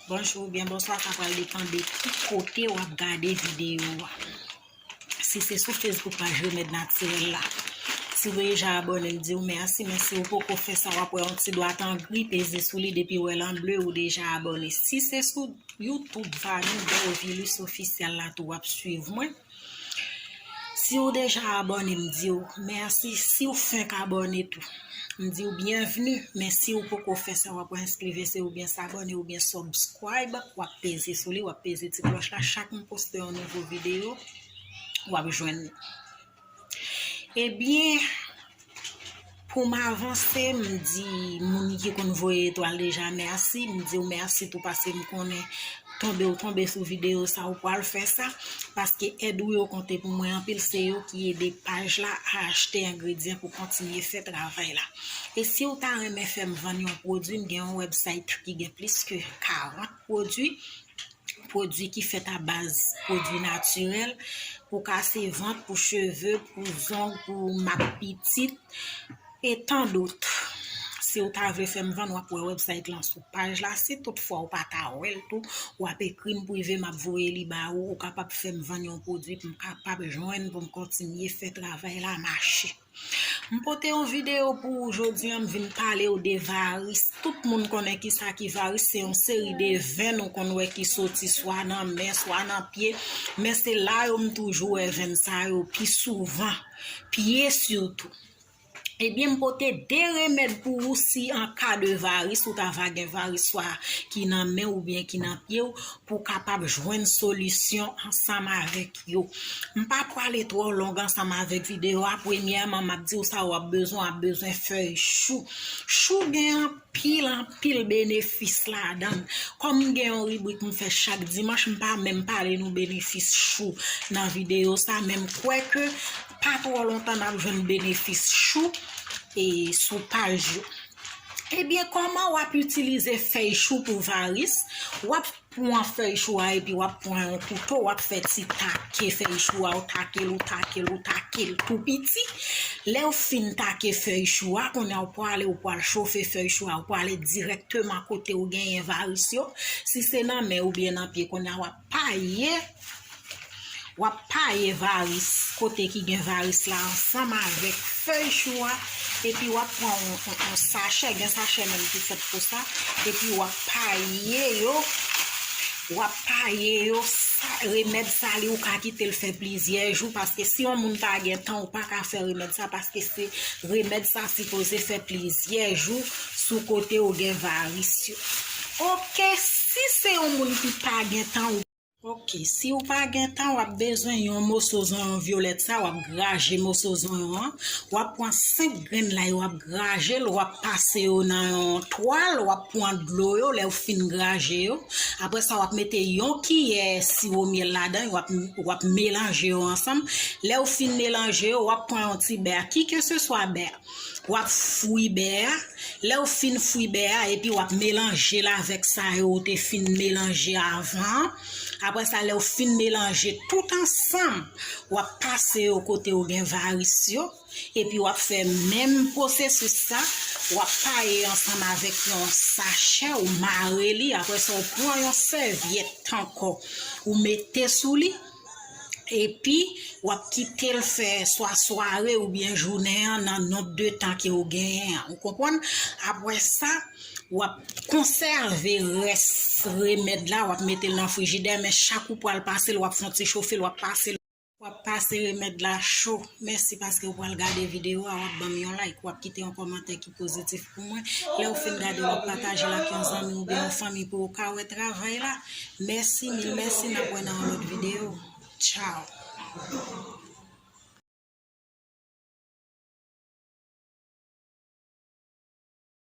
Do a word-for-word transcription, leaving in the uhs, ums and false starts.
Bonjou oubyen bonswa, sa pral depann de ki kote w ap gade videyo a. Si se sou Facebook paj Remèd Natirèl la, si w deja abòne, m di w mèsi, men si w poko fè sa, w ap wè yon ti dwat an gri, peze sou li, depi w wè l an ble, ou deja abòne. Si se sou YouTube Vani Dorvilus Officiel la tou w ap swiv mwen, si w deja abòne, m di w mèsi. Si w fenk abòne tou, m di w byenvni. Men si w poko fè sa, w ap wè enskri V C oubyen s'abonner oubyen subscribe. W ap peze sou li, w ap peze ti klòch la. Chak m poste yon nouvo videyo, w ap jwenn li. Ebyen, pou m avanse, m di moun ki konn voye etwal deja mèsi. M di w mèsi tou paske m konnen tonbe w tonbe sou videyo sa, ou pral fè sa. Paske èd ou yo konte pou mwen anpil, se yo ki ede paj la a achte engredyan pou kontinye fè travay la. E si w ta renmen fè m vann yon pwodui, m gen yon website ki gen plis ke karant pwodui. Pwodui ki fèt a baz pwodui natirèl, pou kase vant, pou cheve, pou zong, pou mak pitit, e tan dot. Si w ta vle fè m vann, w ap wè website lan sou paj la. Si toutfwa w pa ta wè l tou, w ap ekri m prive, m ap voye li ba ou. Ou kapab fè m vann yon pwodui pou m kapab jwenn, pou m kontinye fè travay la mache. M pote yon videyo pou ou jodi a, m vin pale w de varis. Tout moun konnen kisa ki varis, se yon seri de venn ou konn wè ki soti swa nan men, swa nan pye, men se la yo m toujou wè venn sa yo pi souvan, pye sitou. Ebyen, m pote de remèd pou ou si an ka de varis, ou ta va gen varis swa ki nan men oubyen ki nan pye w, pou w kapab jwenn solisyon ansanm avèk yo. M pa pwale twò long ansanm avèk videyo a. Premyèman, m ap di w sa w ap bezwen, w ap bezwen fèy chou. Chou gen anpil, anpil benefis ladan l. Kòm m gen yon ribrik m fè chak dimanch, m pa menm pale nou benefis chou nan videyo sa, men m kwè ke pa twò lontan n ap jwenn benefis chou e sou paj yo. Ebyen, kòman w ap itilize fèy chou pou varis? W ap pran fèy chou a epi w ap pran yon kouto, w ap fè ti take fèy chou a, ou take l, ou take l, ou take l tou piti. Lè w fin take fèy chou a, kounye a w pwale, ou pwal chofe fèy chou a, ou pwale dirèkteman kote w genyen varis yo. Si se nan men oubyen nan pye, kounye a w ap paye W ap paye varis, kote ki gen varis la ansanm avèk fèy chou a, epi w ap pran yon, yon, yon sachè, gen sachè menm ki fèt pou sa, epi w ap paye yo, w ap paye yo, sa, remèd sa li, ou ka kite l fè plizyè jou, paske si yon moun pa gen tan, ou pa ka fè remèd sa, paske se remèd sa sipoze fè plizyè jou sou kote ou gen varis yo. Oke, si se yon moun ki pa gen tan, ou Oke, si w pa gen tan, w ap bezwen yon moso zonyon vyolèt sa, w ap graje moso zonyon an. W ap pran senk grenn lay, w ap graje l, w ap pase yo nan yon twal, w ap pran dlo yo, lè w fin graje yo. Apre sa, w ap mete yon kiyè siwo myèl ladan, w ap, w ap melanje yo ansanm. Lè w fin melanje yo, w ap pran yon ti bè, ki ke se swa bè. W ap fwi bè a. Lè w fin fwi bè a, epi w ap melanje l avèk sa yo ou te fin melanje avan an. Apre sa, lè w fin melanje tout ansanm, w ap pase yo kote w gen varis yo. Epi w ap fè menm pwosesis sa. W ap paye ansanm avèk yon sachè, ou mare li. Apre sa, ou pran yon sèvyèt ankò, ou mete sou li. Epi, w ap kite l fè swa sware oubyen jounen an nan nonb de tan ke w genyen an. Ou konprann? Apre sa, w ap konsève rès remèd la, w ap mete l nan frijidè, men chak ou pral pase l, w ap fè yon ti chofe l, w ap pase l. W ap pase remèd la cho. Mèsi paske w pral gade videyo a, w ap ban m yon like, w ap kite yon kòmantè ki pozitif pou mwen. Lè w fin gade, w ap pataje l ak yon zanmi oubyen yon fanmi pou yo ka wè travay la. Mèsi, mil mèsi, n ap wè nan yon lòt videyo. Tchao.